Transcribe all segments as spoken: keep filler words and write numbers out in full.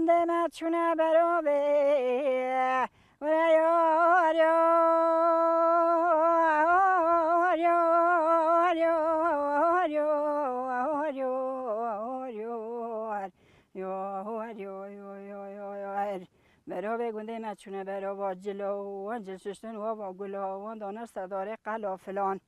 Dema çûne berovê, were yar, yar, yar, yar, yar, yar, yar, yar, yar, yar, yar. Berovê gundê me çûne berova cilo, wan cil şiştin wa va gulo, wan dane serdarê qelo filan.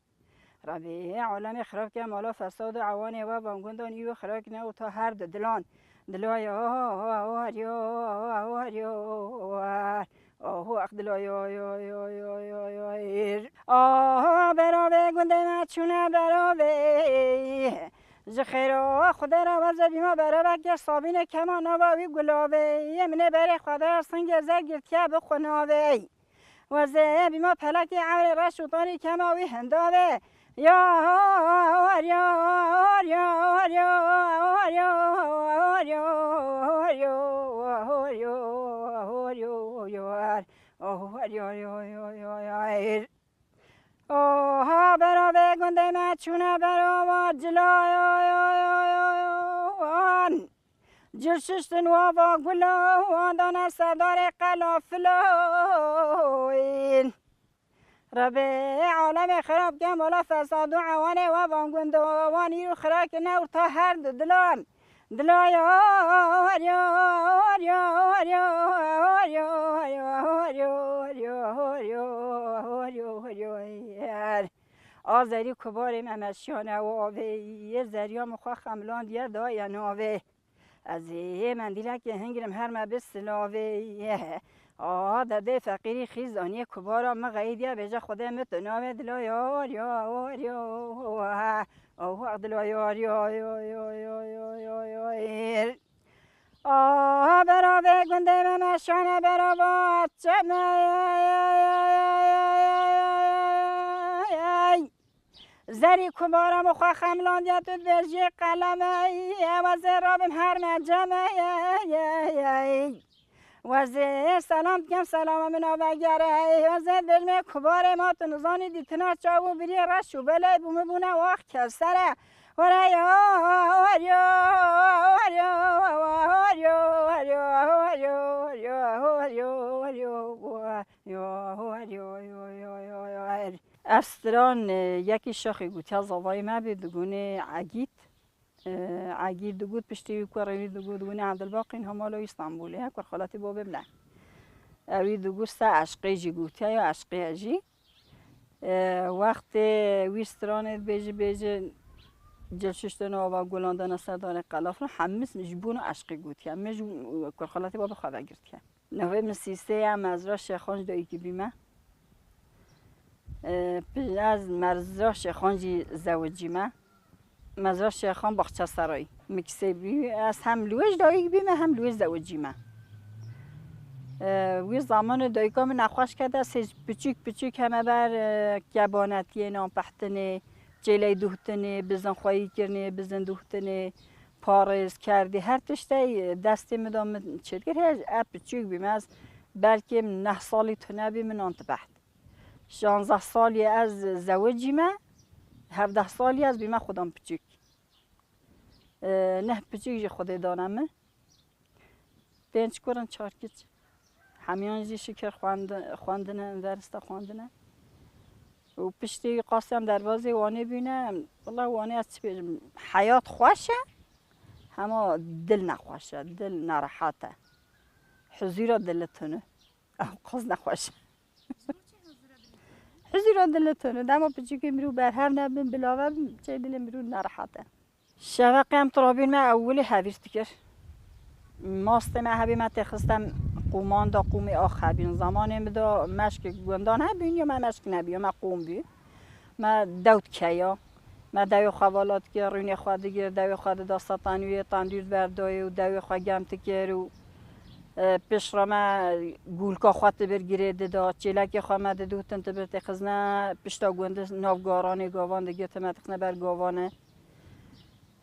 Rebî alemê xirab ke mala fesad û ewanê we van gundan îro xirab ne û ta her di dilan. Dilo yar, yar, yar, yar. Ahu ex dilo yar, yar, yar. Ah, berovê gundê me çûne berovê. Ji xêra Xwedê re weze bîma berovek ya sabîne kema nava wî gulavê. Yê min ê berê Xwedê singê zer girtiye bi xwe navê. Wezê bîma pelekê ewrê reş û tanî kema wî hindavê. Yar, yar, yar, yar. Oha, berovê gundê me çûne berova cilayan. Cil şiştin wa va gulo, wan dane serdarê qelo filoyîn. Rebê alemê xirab ke mala fesad û ewanê wa van gundo, wan îro xirab kirine û ta her di dilan. Dilo yar, yar, yar. A zerî kubarê me meşiyane wavê, yê zeriya min xwe xemlandiye daye navê. Ez ê mendîlekê hingirim her me bi silavê. A derdê feqîrî xîzaniyê kubara min xeyîdiye bêje Xwedê min tu navê dilo yar, yar, yar. Ahu dilo yar, yar, yar. A berovê gundê me meşane berova çeme. Zerî kubara min xwe xemlandiye tu dibêjî qeleme. Wezê rabim her me ceme. Wezê selam dikim selama min a vegere. Wezê dibêjime kubarê ma tu nizanî dîtina çav û birî reş û belê bû min bûne wax kevsere. Were yar, yar, yar. Ez stran, e, yekî şaxê gotiya zavayê me bî, digunê Egît. E, Egît digot, piştî wî kurê wî digot, digunê Evdilbaqî niha mala Îstanbulê ye, kurxalatî babê min e. Ewî digot se eşqê jî gotiya ya eşqê jî. E, wextê wî stranê dibêjî, bêjî, cil şiştin ava gulan dana serdarê qelafin, hemis ji bona eşqê gotiye. Min ji kurxalatî babê xwe vegirtiye. Navê min Sîsê ye, mezra Şêxan ji dayikî bîme. E, pi-, ez mezra Şêxan jî zewicîme. Mezra Şêxan Baxçeserayî. Min kisê bî, ez hem li wê ji dayik bîme, hem li wê zewicîme. E, wî zamanê dayika min nexweş kete, ez hêj piçûk piçûk heme ber, e, kebanetiyê, nanpehtinê, çêley duhtinê, bizin xweyî kirinê, bizin duhtinê, parêz kerdê, her tiştey destê min da min çêdikir. Hêj ez piçûk bîm, ez belkî neh salî tune bî min nan dibeht. Şanzeh salî ez zewicîme, hevdeh salî ez bîme xudan piçûk. E, neh piçûk jî Xwedê dane min. Pênc kur in, çar kiç. Hemiyan jî şikir xwend-, xwendine, üniversite xwendine. Û piştî qasî em derbazê Wanê bîne, wela Wanê ez çi bêjim, heyat xweş e, hema dil nexweş e, dil nerehet e. Huzûra dili tune. Ew qas nexweş e. Huzûra dili tune. Dema piçûkê mirû berhev nebin, bilave bin, çê dilê mirû nerehet e. Şeveqê em turabîn me ewilî hevîr dikir. Mastê me hebî me têxistem qûman da, qûmê ax hebîn. Zamanê min da meşkê gundan hebîn, ya me meşk nebî, ya me qûm bî. Me dew dikeya. Me dewê xwe vala dikir, rûnê xwe digir, dewê xwe dida setanûyê, tendûr berdayê û dewê xwe germ dikir û, e, pişt re me gûlka xwe tibir girê dida, çêlekê xwe me didûtin tibir têxizne, pişta gundî nav garanê gavan digirtin me têxizne ber gavane.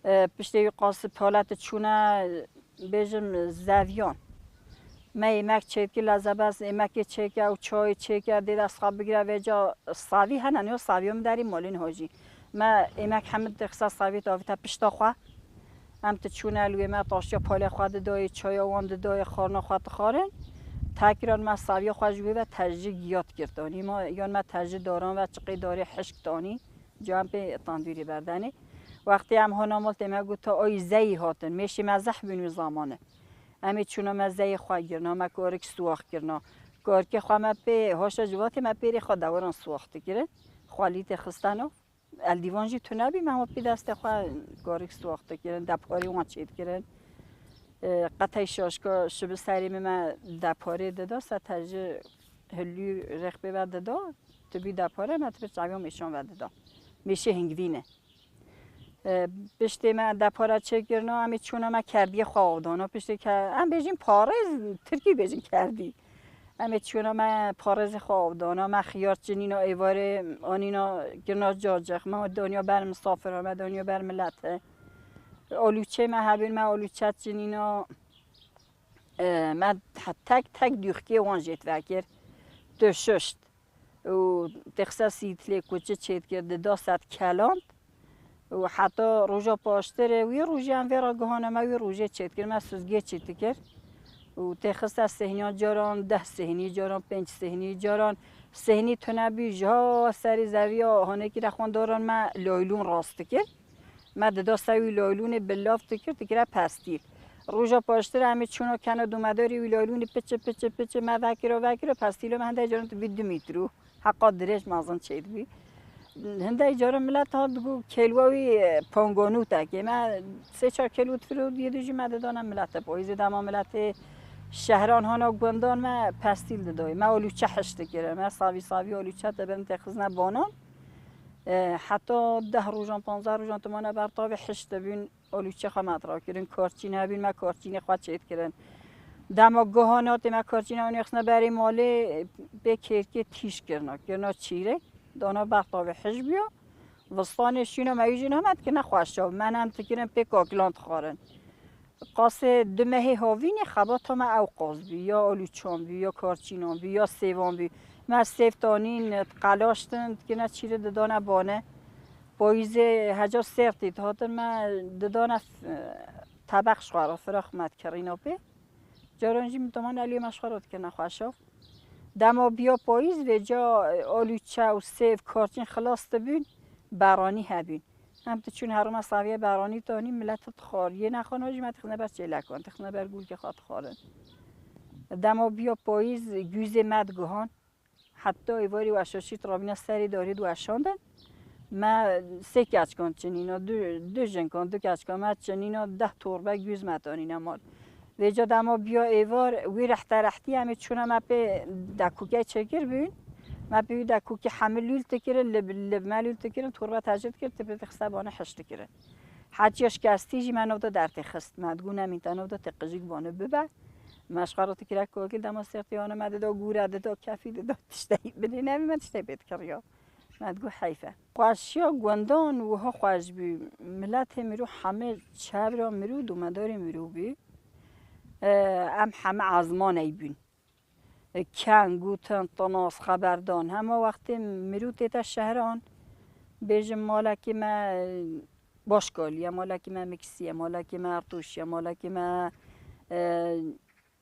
E, piştê wî qasî paleti çûne, bêjim, zeviyan. Me êmek çêdikir, lezebez êmekê çêke û çayê çêke, dê dest xwe bigire vêca savî hene, niyo saviyo min derî malên hojî. Me êmek hemid dixise savî davîte pişta xwe. Em ti çûne li wê me taştiya palê xwe didayê, çaya wan didayê, xarina xwe dixwarin. Tekrar me saviya xwe ji wê ve tejî giya dikir danî. Ma yan me tejî daran ve çiqê darê hişk danî. Ca em pê tandûrî berdenê. Wextê em hona mal tê me got, ta ay zeyî hatin. Mêşê me zehf bûn wî zamanê. Em ê çûna me zeyê xwe girna, me karik siwax kirna. Karikê xwe me pê haşa civatê me pêrê xwe dewiran siwax dikirin. Xwelî tê xisteno. Eldîvan jî tune bî, me hema pê destê xwe karik siwax dikirin, deparê wan çêdikirin. E, qetey şaşka şibi serê min me deparê dida, se te ji hilû rêxpê ve dida, tu bî depare, me tu bi çaviya mêşan ve dida. Mêşê hingvî ne. E, piştê me depara çêkirina, em ê çûna me kerdiyê xwe avdana. Piştê ke-, em bêjin parêz, tirkî bêjin kerdî. Em ê çûna me parêzê xwe avdana, me xiyar çinîna êvarê anîna kirina cacix, me daniya ber misafira, me daniya ber milete. Olûçê me hebûn, me olûçe çinîna, e, me tek tek dûxkê wan jêt vekir. Tu şişt. Û texsa sîtlê kuçi çêdikir, dida sed keland. Û heta roja paştirê wî rojê em vê re guhana me wî rojê çêdikir, me suzgê çêdikir. Û têxiste sêhniyan caran deh sêhnî, caran pênc sêhnî, caran sêhnî tune bî, ji ha serê zeviya hanekî re xwendaran me laylûn rast dikir. Me dida ser wî laylûnê bi lav dikir, dikire pestîl. Roja paştir em ê çûna kena domedarê wî laylûnê piçi, piçi, piçi me vekiro, vekiro, pestîla me hindek caran dibî du mîtro. Heqa dirêj mezin çêdibî. Hindek caran milet hat digo kêlwa wî, e, pangonûtekê. Me sê çar kêlût firot yê dû jî me didana milete. Poyîzê dema miletê şehran hana gundan me pestîl didayê. Me olûçe hiş dikire. Me savî savî olûçe dibin têxizne banan. E, heta deh rojan, panzdeh rojan tu mane ber tavê hiş dibîn. Olûçê xwe me dirakirin, karçîn hebîn, me karçînê xwe çêdikirin. Dema guhana tê me karçîna û nêxistina berê malê, pê kêrkê tîj kirina, kirina çîrê, dana ber tavê hij bûya. Vistanê şîna me wî jî heme dikirine xweşa. Me nem dikirin pê kakilan dixwarin. Qasê du mehê havînê xebata me ew qas bû, ya olûçan bû, ya karçînan bû, ya sêvan bû. Me sêv tanîn, qelaştin, dikirine çîrê didane bane. Payîzê heca sertî dihatin me didane, e, tebeq ji xwe re, firax me dikirîna pê. Caran jî min teman eliyê me ji xwe re dikirine xweşa. Dema biya payîz vêca, e, olûçe û sêv, karçîn xilas dibûn, beranî hebûn. Em diçûn herû me saviyê beranî tanî, milet dixwar. Yê nexwana jî me dixine ber çêlekan, dixine ber gulkê xwe dixwarin. Dema biya payîz, gûzê me diguhan. Heta êvarî weşaşî rabîne serê darê diweşandin. Me sê keçkan çinîna, du, du jinkan, du keçkan me çinîna, deh torbe gûz me tanîne mal. Vêca dema biya êvar, wî rehte rehtî em ê çûna me pê dekûkê çêkir bûn. Me pê wî dekûkê hemî lûl dikirin, lib, lib me lûl dikirin, torbe tecir dikir, tu pê dixiste bane hiş dikirin. Heciya şikestî jî me navda dertê xist. Me digot nemîn te navda tê qijik bane bibe. Me ji xwe re dikire kokil dema sertî hane me dida gûre, dida kefî, dida tiştê binê, nemî me tiştê pê dikiriya. Me digot heyf e. Xweşiya gundan wiha xweş bû. Miletê mirû hemê çevra mirû, domedarê mirû bû. E, em heme ezmaney bûn. E, keng, gotin, tinas, xeberdan. Hema wextê mirû tête şehran, bêjin malekî me, e, Başkaliye, malekî me Miksî ye, malekî me Ertûş ye, malekî me, e,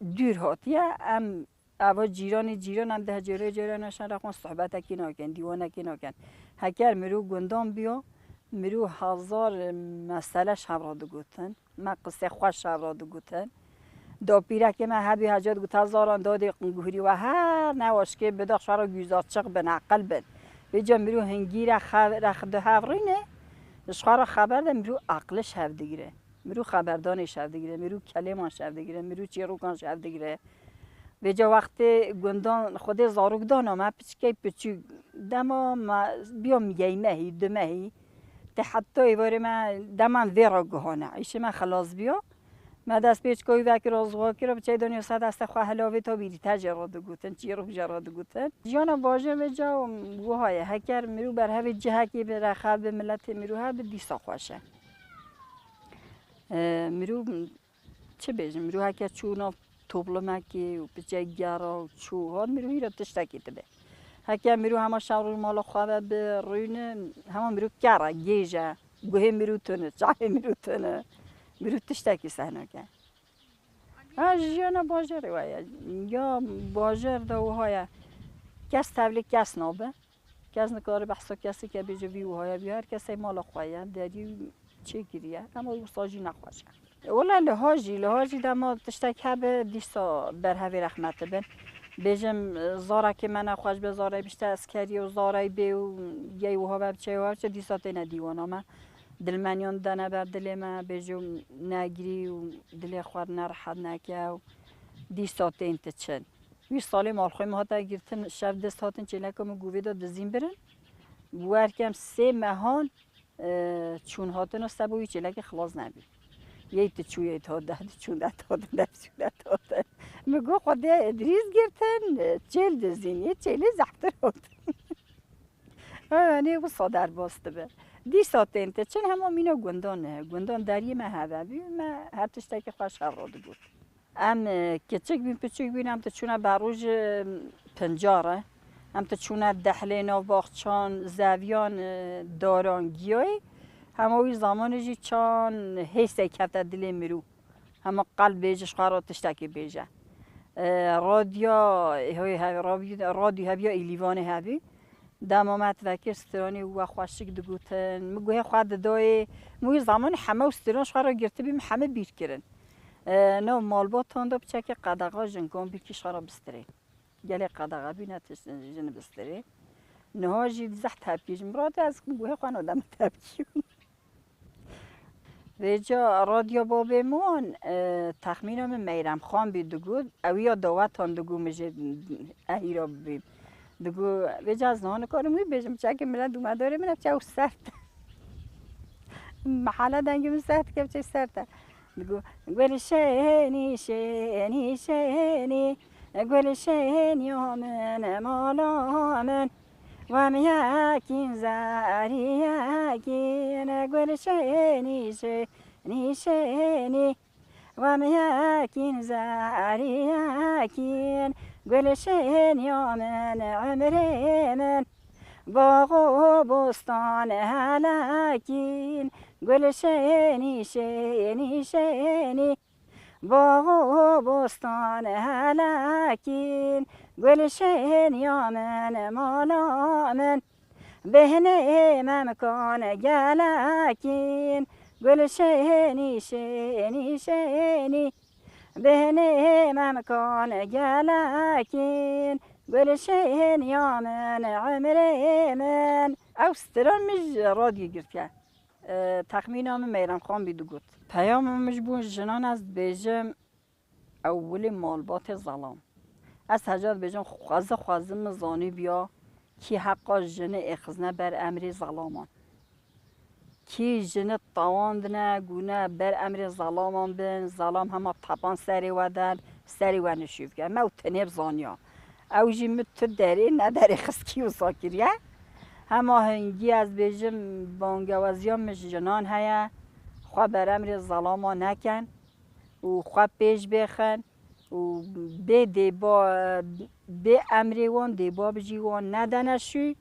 dûr hatiye. Em eva cîranê cîran, em deh cêrê cêrê neşen rexwan sohbetekî nakin, dîwanekî nakin. Heker mirû gundan biya, mirû hezar mesele ji hev re digotin. Me qisê xweş ji hev re digotin. Dapîrekê me hebî heca digot, hezaran dadê guhurî we her newaşkê bida, ji xwe re gûza çiq bin, eqil bin. Vêca mirû hingî re xe-, re di hev rîne, ji xwe re xeber de mirû eqlê ji hev digire. Mirû xeberdanê şev digire, mirû kelêman şev digire, mirû çîrokan şev digire. Vêca wextê gundan Xwedê zarok dana me, piçikey piçûk, dema me biya miyey mehî, du mehî, te heta êvarê me deman vê re guhane, îşê me xilas biya. Me dest pê çikoyî vekira, ziwa kira, bi çey daniya ser destê xwe hilavê ta bîrî te jê re digotin, çîrok jê re digotin. Jiyana bajêr vêca wiha ye, heker mirû ber hevê cihekê bi, rexev bi, miletê mirû hebi dîsa xweş e. E, mirû çi bêjim, mirû heke çû nav toplumekê û piçe gera û çû hat, mirû hîra tiştekî dibe. Heke mirû hema şev rû mala xwe ve bi rûne, hema mirû ker e, gêj e, guhê mirû tune, çavê mirû tune. Mirov tiştekî seh nake. Ha, jiyana bajarê we ye. Ya bajar de wiha ye. Kes tevlî kes nabe. Kes nikare behsa kesê ke bêje vî wiha ye, vî her kesê mala xwe ye, derî çêkiriye. Hema wisa jî nexweş e. Wele liha jî, liha jî dema tiştek hebe dîsa berhevê rehmet bin. Bêjim, zarekê me nexweş be, zarey bişte eskeriyê û zarey bê û yey wiha ve biçe, wiha biçe, dîsa têne dîwana me. Dilmeniyan dene ber dilê me, bêjim negirî û dilê xwe nerehet neke û dîsa tên ti çin. Wî salê malxwê min hate girtin, şev dest hatin çêleka min guvê de dizîn birin. Werkem sê mehan, e, çûn hatin û sebo wî çêlekê xilas nebî. Yey ti çû, yey ti hat, deh ti çûn, deh ti hatin, deh ti çûn, deh ti hatin. Min got, Xwedê Îdrîs girtin, çêl dizîn, yê çêlê zehtir hatin. Ha, yanî wisa derbas dibe. Dîsa tên te çin hema mîna gundan e. Gundan deriyê me heve bî, me her tiştekî xweş hev radigot. Em, e, kiçik bîn, piçik bîn, em tu çûne berûj, e, pincar e. Em tu çûne dehlê nav baxçan, zeviyan, e, daran, giyayê. Hema wî zamanê jî çan hêsek kefte dilê mirû. Hema qelb bêje, ji xwe re tiştekî bêje. E, radya, e, hoy hev-, radyo, radyo heviya Îlîvanê hebî. Dema me vekir stranê we xweşik digotin. Min guhê xwe didayê. Min wî zamanî heme û stran ji xwe re girtibî, min heme bîr kirin. E, nav malbatan de piçekê qedexa jinkan bîrkî ji xwe re bistirê. Gelê qedexa bîne tişt jin bistirê. Niha jî zeh tepkî ji min re, ez guhê xwe nademe tepkî. Vêca radyo babê min, e, texmîna min Meyrem Xan bî digot, ew ya dawetan digot min jê ehîra bibîm. Digot, vêca ez niha nikarim wî bêjim, çekê min re dûmedarê min e, çew sert e. Mehala dengê min sert dike, çê sert e. Digot, Gulşenî, şenî, şenî, Gulşenî ya min, mala min. Wem yekîn zerî yekîn, Gulşenî, şenî, şenî. Wem yekîn zerî yekîn, Gulşenî ya min, emrê min. Bax û bostan helekîn, Gulşenî, şenî, şenî. Bax û bostan helekîn, Gulşenî ya min, mala min. Behnê memkan gelekîn, Gulşenî, şenî, şenî. Behnê memkan gelekîn, Gulşenî ya min, emrê min. Ew stran min ji radyo girtiye. E, texmîna min Meyrem Xan bî digot. Peyama min ji bo jinan ez dibêjim, ew wilê malbatê zelam. Ez heca dibêjim, xwezi xwezi min zanîbiya, kî heqa jinê êxizne ber emrê zelaman. Kî jini tawandine, gune ber emrê zelaman bin, zelam hema tepan serê we den, serê we nişû bike. Me ew tenê bi zaniya. Ew jî min tu derê ne derê xiskî wisa kiriye. Hema hingî ez bêjim, bangewaziya min ji jinan heye, xwe beremrê zelama nekin û xwe pêş bêxin û bê dêba, bê emrê wan dêba bijî wan nedene şû,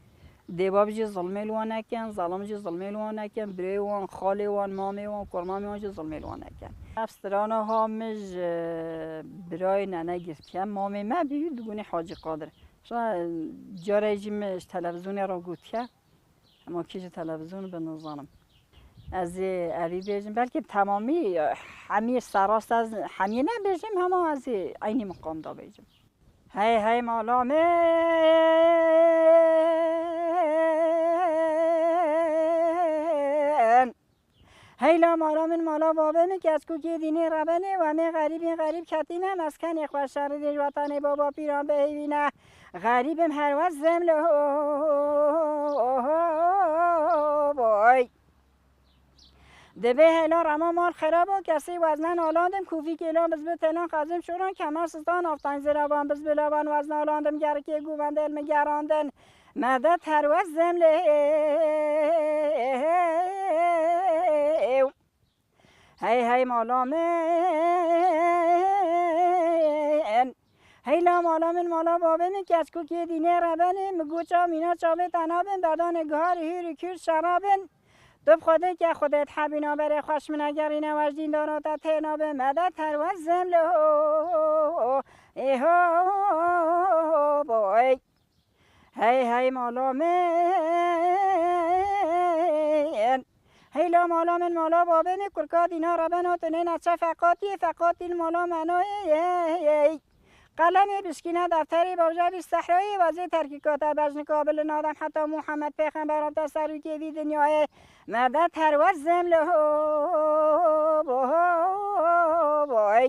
dêba bijî zilmê li wan nekin, zelam jî zilmê li wan nekin, birê wan, xalê wan, mamê wan, kurmamê wan jî zilmê li wan nekin. Ev strana ha min ji birayê nene girtiye, mamê me bî, digunî Hacî Qadir. Şa carê jî min ji televîzyonê re gotiye, hema kî ji televîzyon bi nizanim. Ez ê evî bêjim, belkî temamî hemî serast ez hemî nebêjim, hema ez ê eynî miqam de bêjim. Hey hey mala min. Hey la mala min, mala babê min, kes ku kê dînê rebenê, we mê xerîbîn xerîb ketîne, meskenê xwe şerî dê ji wetanê baba pîran bihêvîne. Xerîbim her wez zem li boy. Dibê hela rema mal xerabo, kesî weznen alandim, kûfî kêlan biz bi telan xezim şoran, kemer sistan aftan ziraban biz bi laban wezne alandim, gerikê guvendel mi gerandin. Medet her wez zem lê. Hey hey mala min. Hey la mala min, mala babê min, kes ku kê dînê rebenê, mi goça mîna çavê tena bin, berdanê guharê hûrî kûr şerabin. Tu bi Xwedê ke Xwedê dihebîna berê xweş min egerîne wejdîn dano te têna bi medet her wezim li ho ê ho boy. Hey hey mala min. Hey la mala min mala babê min kurka dîna rebeno tu nêne çe feqatiyê feqatî li mala meno ê hey hey. Qelemê bişkîne defterê bavjevî sehrayê wezê terkîka te bejnika bilin Adem heta Muhammed pêxember te serokê vî dinyayê medet her wezim li ho bo ho boy.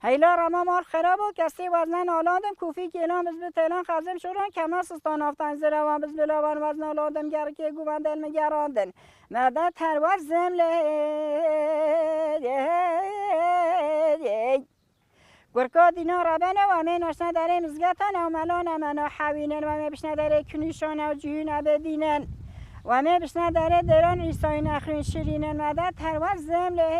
Heyla rema mal xerabo kesê weznen alandim kufî kêlan biz bi têlan xezim şoran kema sistan aftan zirewan biz bilawan weznen alandim gerikê guven del mi gerandin medet her wezim li Kurka dîna rebene, wemê naşne derê mizgetan ew melane mena hewînin, wemê bişne derê kinîşan ew cihûne bidînin. Wemê bişne derê dêran Îsayî nexwîn şirînin, medet her wezim lê.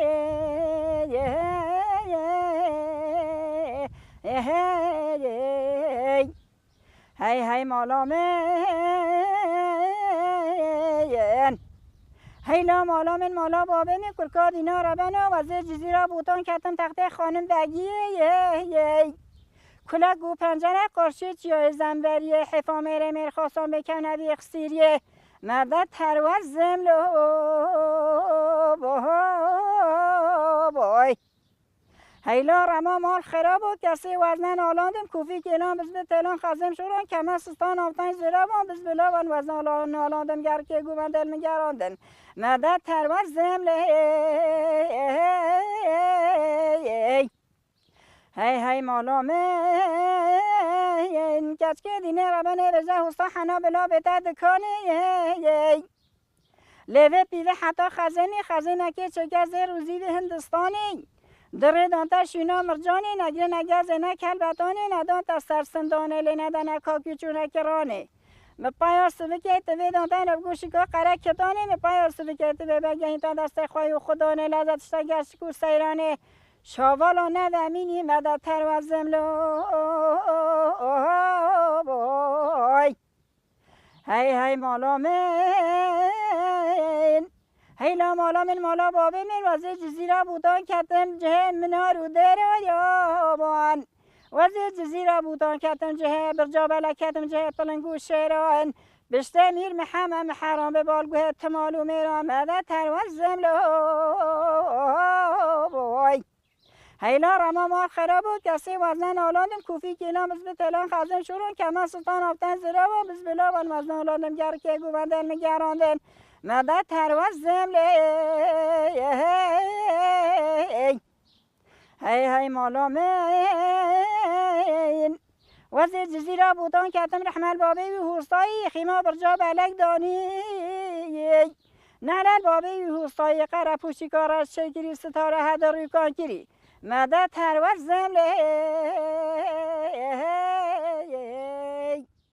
Hey hey mala min. Hey la mala min mala babê min kurka dîna rebena wezê Cizîra Botan ketim textê xanim begiyê yê yê. Kulek û pencere qarşê çiyayê zemberiyê hêfa mêrê mêrxasan bê kevne vî xsîriyê. Medet her wezim lo boy. Heyla rema mal xerabo kesê weznen alandim kufî kêlan biz bi têlan xezim şoran keme sistan avtayên ziravan biz bi lavan weznen alan alandim gerkê guven del min gerandin. Medet her wezim lê. Hey hey mala min keçkê dînê rebenê vêze hosta hena bila bête dikanê. Lê vê pîvê heta xezênî, xezênekê çêke zêr û zîvê Hindistanî. Di rê dan te şûna mircanê, negirê negezê ne kelbetanê, ne dan te ser sindanê, lê ne dene kakî çûne kiranê. Mi paya sivikê ti vê dan te ne bi goşîka qere kitanê, mi paya sivikê ti vê begehîn te destê xwe û xudanê, leze tişte geşik û seyranê. Şavala ne vemînî me de terwezim lo boy. Hey hey mala min. Hey la mala min mala babê min wezê Cizîra Bûtan ketim cihê minar û dêra yaban. Wezê Cizîra Bûtan ketim cihê birca bele ketim cihê piling û şêran. Biştê mîr Mihemed Miheran bi balguhê timal û mêran me de terwezim lo boy. Heyla rema mal xerabo kesê weznen alandim kufî kêlan biz bi têlan xezin şoran kema sultan aften ziravan biz bi lavan weznen alandim gerikê guven del min gerandin. Medet her wezim lê. Hey hey mala min. Wezê Cizîra Bûtan ketim rehmel babê wî hostayî xîma birca belek danî. Nelel babê wî hostayê qere pûşîka reş çêkirî, sitare hede rûkan kirî. Medet her wezim lê.